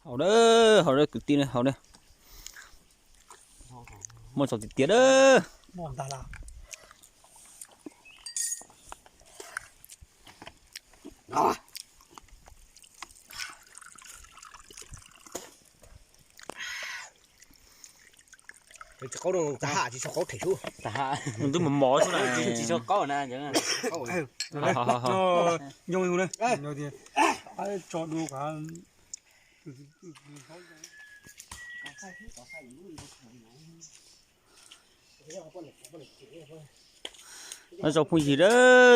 Haus dawb, haus dawb kwv tij, haus dawb. Muaj tsaus tiag tiag dawb. Twb mos mos xwb na. Nyob zoo phooj ywg,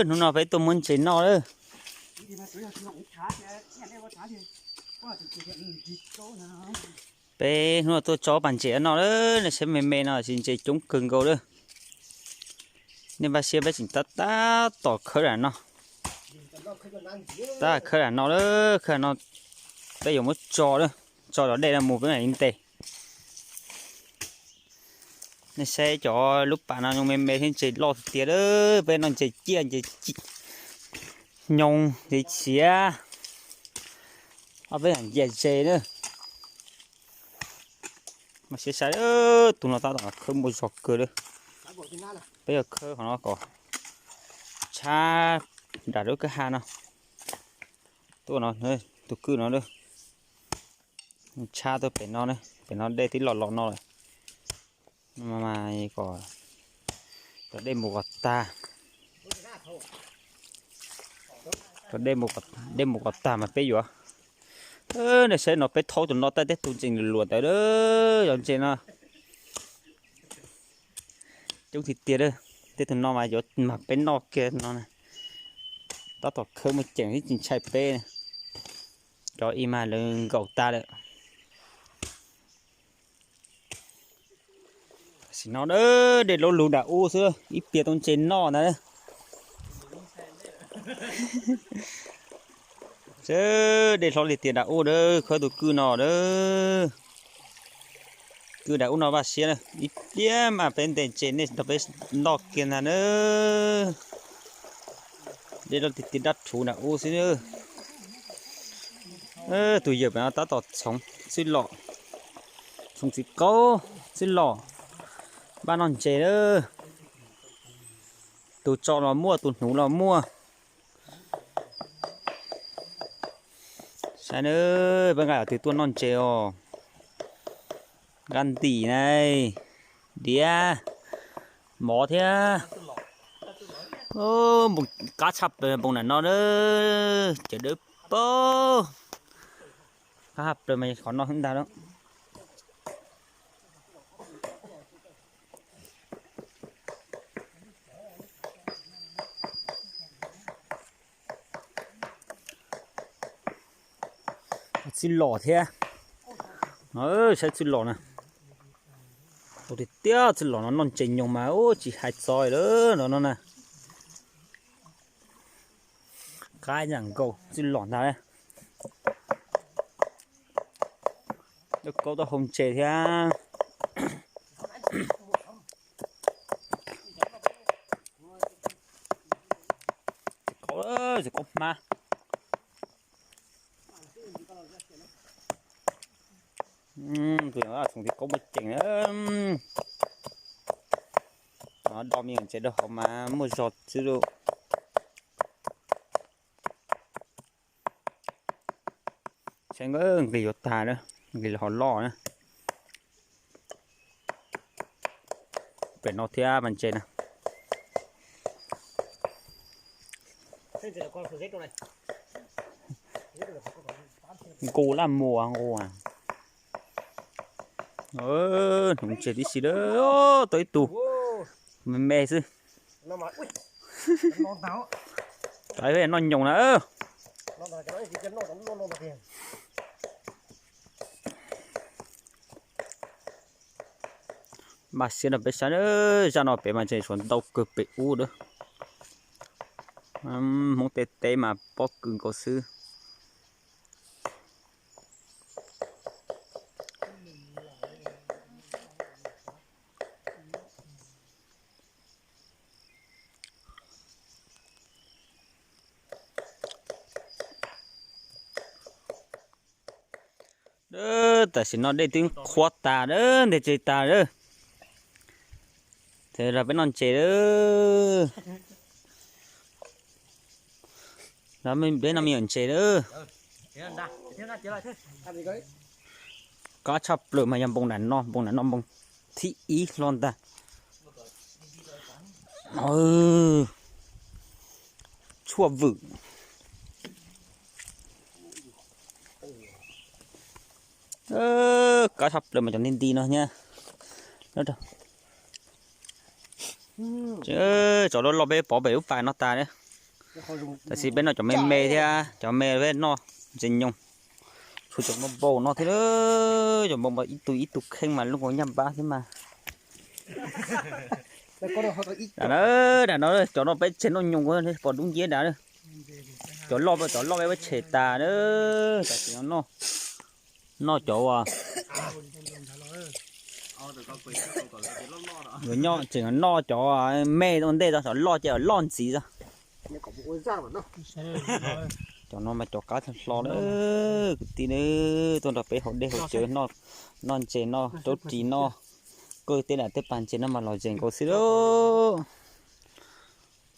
hnub no peb tuaj muab ntses noj lawm. Peb hnub no tuaj tso pas ntses noj lawm, nej saib me me no tsis ntses coob kawg nkaus lawm. Nej npaj siab peb tseem tab tab tom khawb dam no. Tab khawb dam no lawm, khawb dam no peb yuav muab tso lawm, tso cov dej no mus peb mam li ntes. Nej saib cov lub pas no zoo me me thiab ntses loj tiag tiag lawm, peb noj ntses ciaj ntses nyoos ntses tshiav. Ob peb yam ntses na. Mas siab sai, tus no tab tom khawb muaj zog kawg lawm. Peb yuav khawb qhov no kom tshab nram lub kwj ha no. Tuaj no, tus kwj no, tshab tuaj pem no, pem no dej twb los los no lawm. Mas kom cov dej mus kom tag, cov dej mus kom tag mas peb yuav. Nej saib no peb thaub tus no taj teb tus ntses luam ntawd, cov ntses no coob tiag tiag. Tej tus no mas yuav mag peb noj kiag no. Tab tom khawb muaj ceem tsis ntshai peb. Cov ib mas lawv nkaum tag lawm. Tam sim no dej lub lug nram ub xwb, ib pliag tau ntses noj ntag. Dej hlob li tias nram ub dawb, khawb tus kwj no dawb. Kwj nram ub no vaj siab na, ib pliag mas peb ntes ntses nej nrog peb noj kiag ntag na. Dej loj tiag tiag dab rhuv nram ub xwb. Tus yawm pem no tab tom txhoov txwj lom, txhoov txiv qaub txwj lom, npaj noj ntses lawm. Tus tso los muaj, tus hnuv los muaj. Saib na, peb nqa cov twg tuaj noj ntses os. Nqa ntim na, diav, mov thiab. Npoos qab tshaj plaws npoos nram no na, cawv dawb paug. Qab tshaj plaws mas qhov no xwb ntag lauj. Txwj lom thiab. Saib txwj lom na. Tau tiag tiag, txwj lom no noj ntses nyoos mas ub tsis hais txog lawm no no na. Qab yam nkaus txwj lom ntag. Lub kaub tuaj hau ntses thiab. Txiv qaub, txiv qaub hmab. Tus txhoov txiv qaub muaj ceem na. Do me ntses rau hauv mas muaj zog xwb lauj. Saib nqis yuav tag na, nqis los ho loj na. Pem no thiab mas ntses na. Nqus laj muas nqus. Hnuv ntses tib si lawm, tau ib tug me me xwb. Noj nyoos na. Mas siab no peb saib, zaj no pem mas ntses tshuav ntau kawg pem ub lawm. Hmoob teb teb mas pob kws nkaus xwb. Tam sim no dej twb qhuav tas lawm, nte ntses tas lawm. Ces los peb noj ntses lawm. Peb noj me nyuam ntses lawm. Qab tshaj plaws mas yog npoo nram no, npoo nram no npoo thib ib hlo ntag. Tshuaj vwm. Qab tshaj plaws mas cov nti nti no nyab. Tsov loj loj peb pov pem lub pas no tas. Tam sim peb noj cov me me thiab, cov me peb noj ntses nyoos. Tshuav cov npoo npoo no thiab, cov npoo ib tug ib tug kheej mas lub nkaus nyaj npab thiab mas. Dam no cov no peb tseg noj nyoos, pom dub nciab dam. Cov loj, cov loj peb tshem tas na. Tam sim no noj cov uas, tseem noj cov me ua ntej, cov loj ces loj ntxiv. Cov no mas cov qab hlo lawm, kwv tij, tuaj nrog peb haus dej haus cawv, noj ntses noj raub ris noj, koj tej nam tej pag ntses no mas los ze nkaus xwb lauj.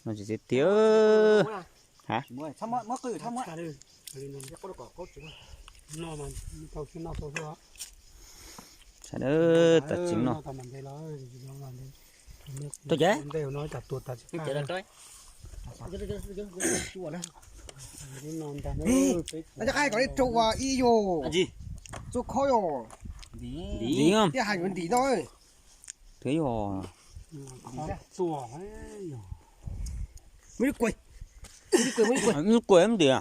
No tiag tiag. Tam sim no, tuaj ces Ntim no kom rau ua ib yus txua khob yus. Ntim, ntim no. Twb yog muaj ib kuj, muaj ib kuj ntim.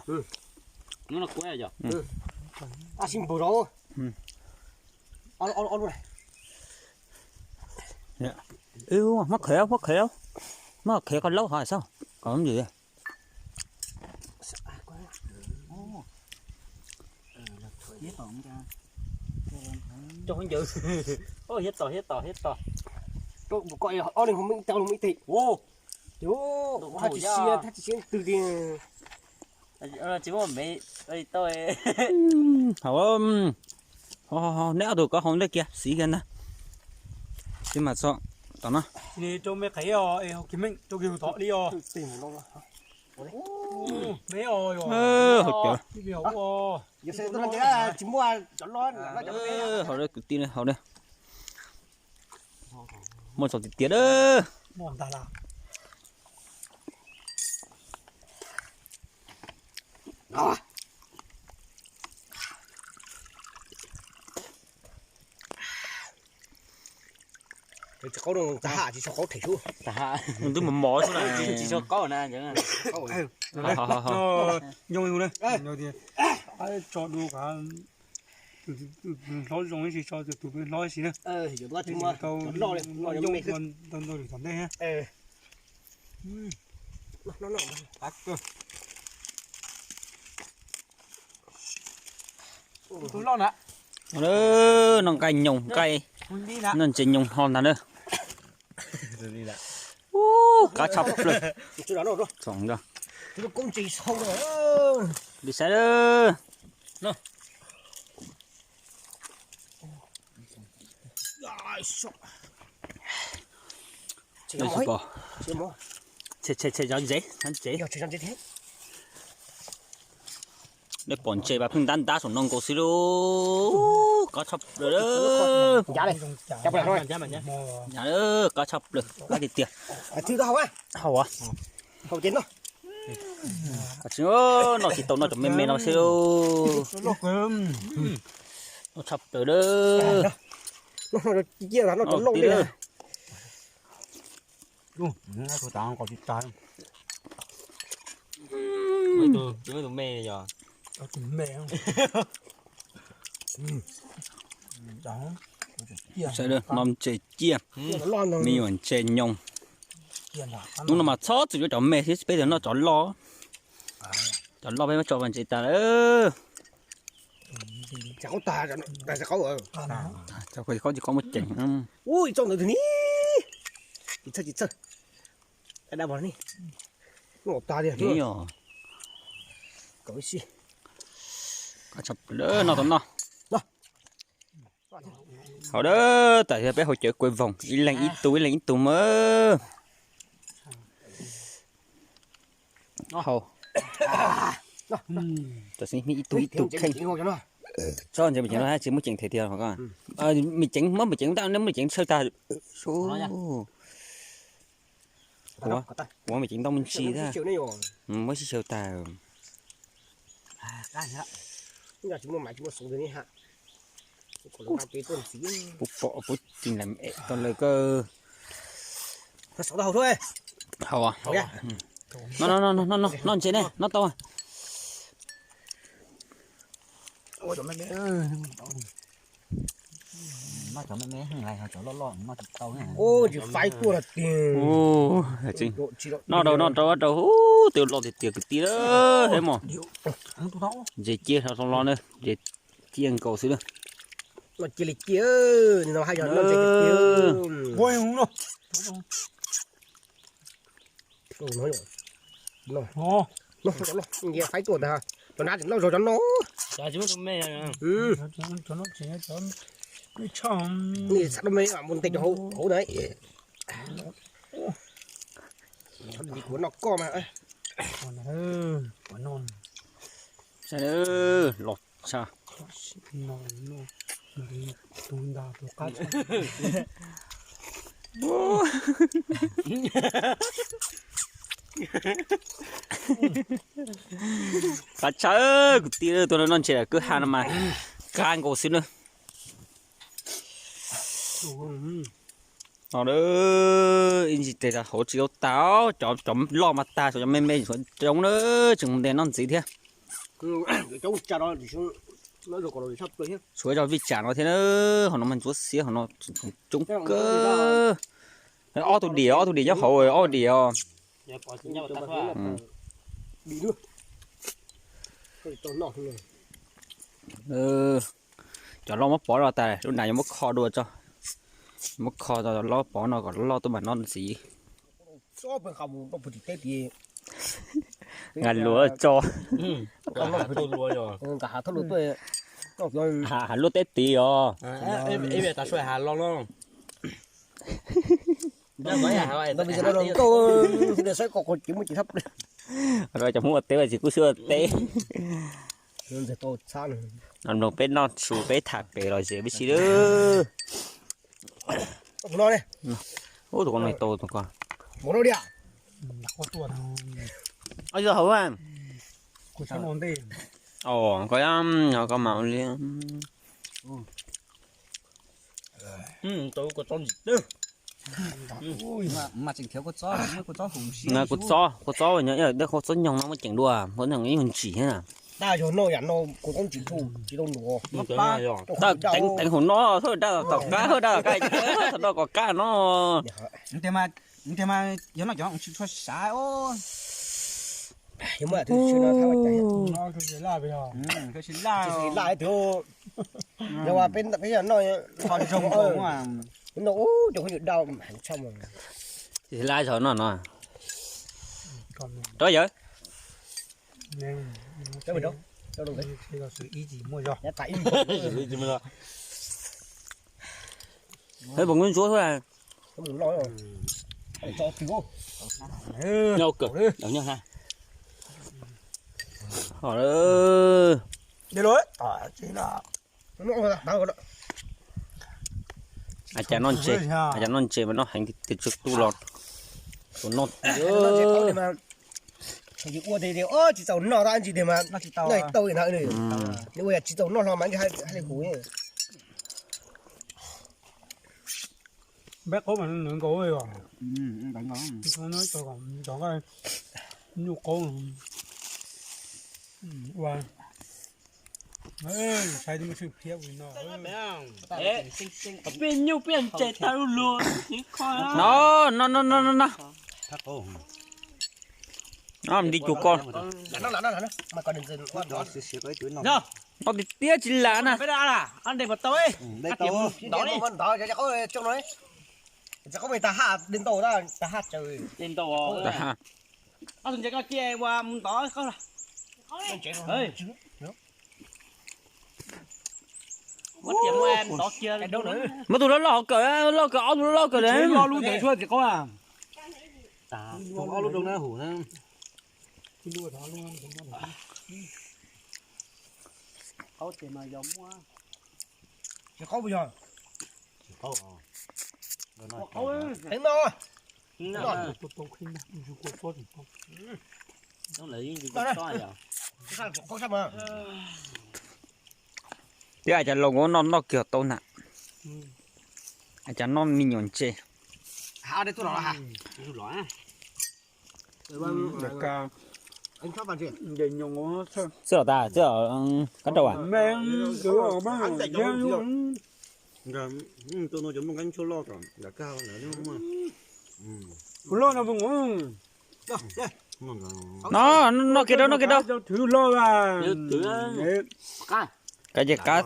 Ab sis npaum zog. Muab qheb, muab qheb, muab qheb koj laub hov xwb kom ntim. Cov hauv ncaws. Hiab tom, hiab tom, hiab tom. Ob leeg ho muaj ib tau, muaj ib teg. Ces tsis siab, thab tsis siab twg li. Tsis muaj me tau. Hauv, neb ob tug koj hau ntej kiag, siv kiag ntag. Siv mas txog tom no. Rau me qhev os, rau kiag tom li os. Me os, hauv cawv. Tsis muaj cov loj. Hauv kwv tij, hauv muaj txaus tiag tiag. Tsis qaub, tsis sau qaub them sub. Twb mos mos xwb na. Tsis sau qaub na. Nyob hu na. Tso dua kav, tus hlob zoo ib si tso tus hlob ib si na. Ntau ntau lwm tom ntej na. Noj nqaij nyoos, nqaij, noj ntses nyoos hlo ntag na. Ub, qab tshaj plaws. Txoom nkag. Li saib lawm. Tshem tshem tshem zov ntsev, zov ntsev. Nej pom ntses mas pheej ntab ntab saum no nkaus xwb lauj. Qab tshaj plaws. Qab tshaj plaws, qab tiag tiag. Hau as. Noj tsis tau, noj cov me me no xwb lauj. Noj tshaj plaws lauj. Sawv daws noj ntses ciaj, me nyuam ntses nyoos. Hnub no mas txhob txwm yuav cov me thiab, peb txawm noj cov loj. Cov loj peb muab tso ua ntses tas lawm. Cov qaub tsis qaub muaj ceem. Noj tau noj. Hauv da, tam sim no peb hauv cawv kuav voog, ib leeg ib tug, ib leeg ib tug mas. Hau. Tam sim no ib tug ib tug kheej. Tsob ntses me ceev no tsis muaj ceev them tiag. Me ceev muab me ceev ntag, nej muab me ceev tshaw tag. Kuv muab me ceev ntau me ntsis thiab. Muab sib xyaw tag. Puab pom puab tsis lam em tau lawm kawg. Hau, noj ntses ne, noj tau. Noj rau noj rau rau hub, twb loj tiag tiag kwv tij, hab mos. Ntses ciaj hlo los na, ntses ciaj nkaus xwb na. Nqis faib tuaj ntag, cov nab tseem loj zog cov no. Nws xav me mus ntes cov hauv na. Kuv noj koj mas. Los tshaj. Qab tshaj, kwv tij, tuaj noj ntses kwj ha no mas qab nkaus xwb na. No, ib ntsis tes hauv tsis tau tas, cov loj mas tag, cov me me tshuav coob na, tseem mus ntes noj ntxiv thiab. Tshuav zog vij tsam no thiab na, hauv no mas ntxuav xiab, hauv no coob kawg. Ob tug dim, ob tug dim nyob hauv, ob tug dim os. Cov loj muab pov no tas, lub nas yuav muab kho dua tso. Muab kho tso, loj pov no kom loj tuaj mam noj ntxiv. Nqa luas tso. Hav luaj teb tid os. Cov Hmoob ua teb tsis kub xwb ua teb. Mloog peb noj su peb tham pem los zem peb sib lwb. Ub, tus ko no tau tus ko. Yog hauv a. Ko ko mas li. Kua txob, kua txob nyob, kua txob nyoog no muaj ceem dua, kua txob nyoog ib nyuag ntsim thiab na. Teev teev hauv no, daj tom qab, daj tom qab no. Laj zog no no. Rov yawg. Hab, pom ntsuab ntsuab xwb. Cas noj ntses, cas noj ntses mas noj heev tiag tiag, tsuag tub los. Tus noj tiag. Ua tias tsis txaus noj tab ntsis tiag mas noj tau ntag. Nws ua yam tsis txaus noj hlo mas haj li huv. Npeb qaub mas nws nkaus li os. Nyuj qaub. Ua, saib twb muaj seej phiab li no. Peb nyuj peb ntses tag lug lug. No no no no no no. Nti cuag ko. No tiag tiag tsis lam na. Muab tus loj loj hauv kawm, loj kawm ob tug loj loj kawm. Ob lub ntawd tsis qaub. Ob lub rau na hum na. Qaub ces mas yog muab. Tsis qaub puas yog? Tsis qaub. Heev no. Twb hais cov laus ua noj noj kiag tau na. Hais cov noj me nyuam ntses. Txawj los tas, txawj kab rau as. Loj no, noj kiag rau, noj kiag rau. Kav ces qab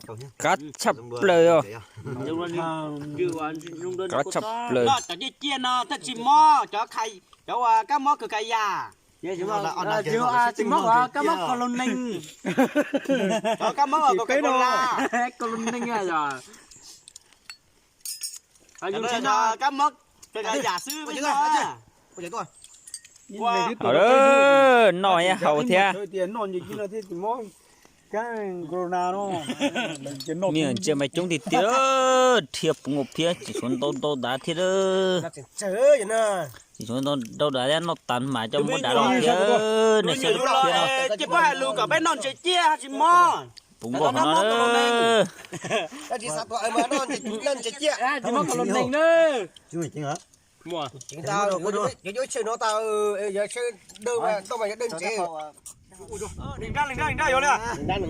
tshaj plaws os. Qab tshaj plaws. Cov ciaj ciaj no thiaj tsis mob, cov uas kab mob kawg ka yam. Tsis mob uas kab mob kaus laus neeg. Cov kab mob uas kaus ka la. Kaus laus neeg yog. Kab mob kawg ka yam xwb. Noj haus thiab. Me ntses mas coob tiag tiag, dhia puv nkaus phiab, tseem tshuav ntau ntau dav thiab. Tseem tshuav ntau dav thiab, noj tas mas coj muab dav los thiab. Nej saib thiab no. Puv nkaus hov no. Li dab,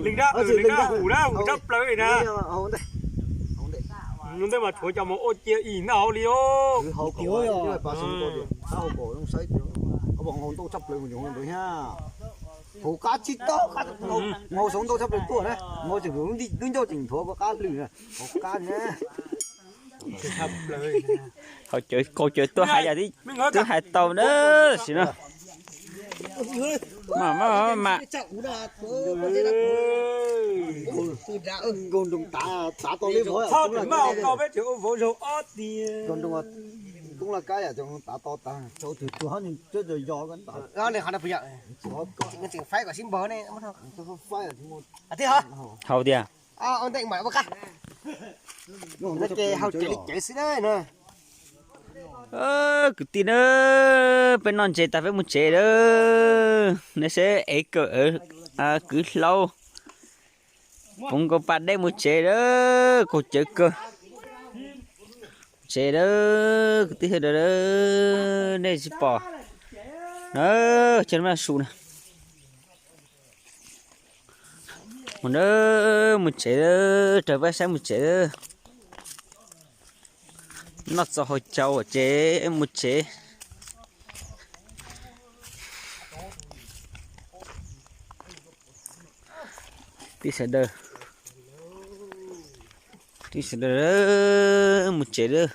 li dab, hum dab plaws na. Ntej mas tshuav cov mus ua cia ib nta hauv li os. Hauv qab tsis tau, hauv saum ntau tshaj plaws tuaj na, hauv tseem lub ncauj tseem nthuav qab hlwm na, hauv qab na. Hauv cawv, kaus cawv tuaj hais yam twb hais tau na, sim no. Mas mas mas. Txhob tsis maj ua koj peb tseem ua vauv zaug ob tiag. Koob laj kab yam tseem tav to tas, tsuas tsuas tsuas hab nws coj yos ko tas. Tseem faib kom sib npog ne. Faib tias. Hau tias. Ntej mam ua qab. Ces hau tsev li cev xwb na. Kwv tij na, peb noj ntses tas peb mus tsev lawm. Nej seb ev kawm kwv hlau. Puv nkaus pas dej mus tsev lawm, kaus cawv kawg. Tsev lawm kwv tij sawv daws, nej tsis pom na, chaw no su na. Mus na, mus tsev lawm, raws peb saib mus tsev lawm. Noj txog hauv caug ces mus tsev. Tij sawv daws, tij sawv daws mus tsev lawm.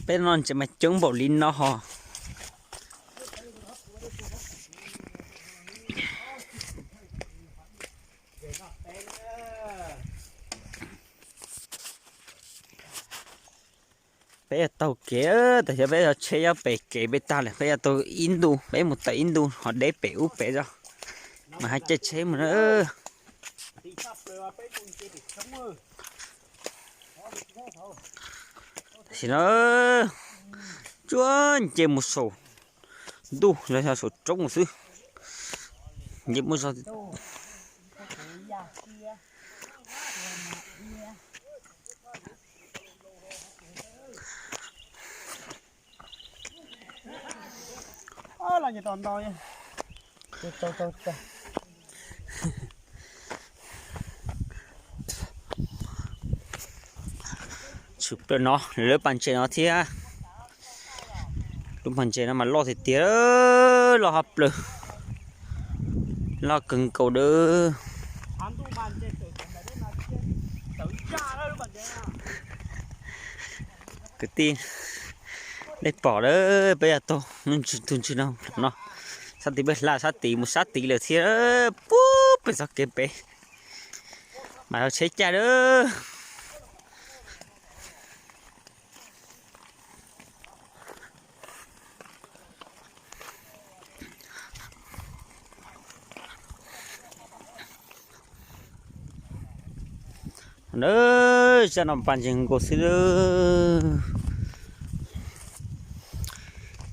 Peb noj ntses mas coob npaum li no ho. Peb yuav taug kev, tam sim peb yog tsheb nyob pem kev peb tag lawm, peb yuav taug ib ntu, peb mus tawm ib ntu ho deb pem ub pem zog mas haj caij tsheb mus na. Tam sim no tsuas nce mus saum ntuj los yog saum roob xwb. Nce muaj zog. Tshwm plaws no lawv pas ntses no thiab. Lub pas ntses no mas loj tiag tiag, loj hab plaws, loj kawg nkaus dawb. Kwv tij, nej pom lawm peb yuav taug lub ntsis tug ntsis no no, Sab tid peb hla sab tid mus sab tid lawm thiab, pub pem txoj kev pem. Mas tsheb caij lawm. Zaj no pas ntsees nkaus xwb.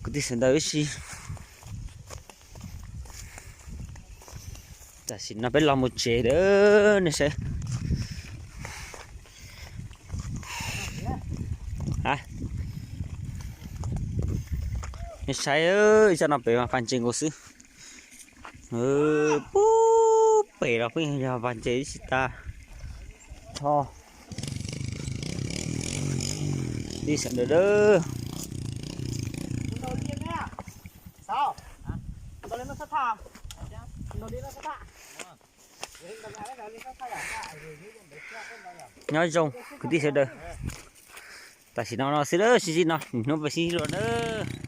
Kwv tij sawv daws ib si, tam sim no peb los mus tsev lawm, nej saib. Nej saib, zaj no pem mas pas ntsees nkaus xwb. Pub pem los pheej yog pas ntsees ib si tas. Tho, tij sawv daws. Nyob zoo kwv tij sawv daws, tam sim no no xwb, sib ntsib no hnub peb sib ntsib dua nawb.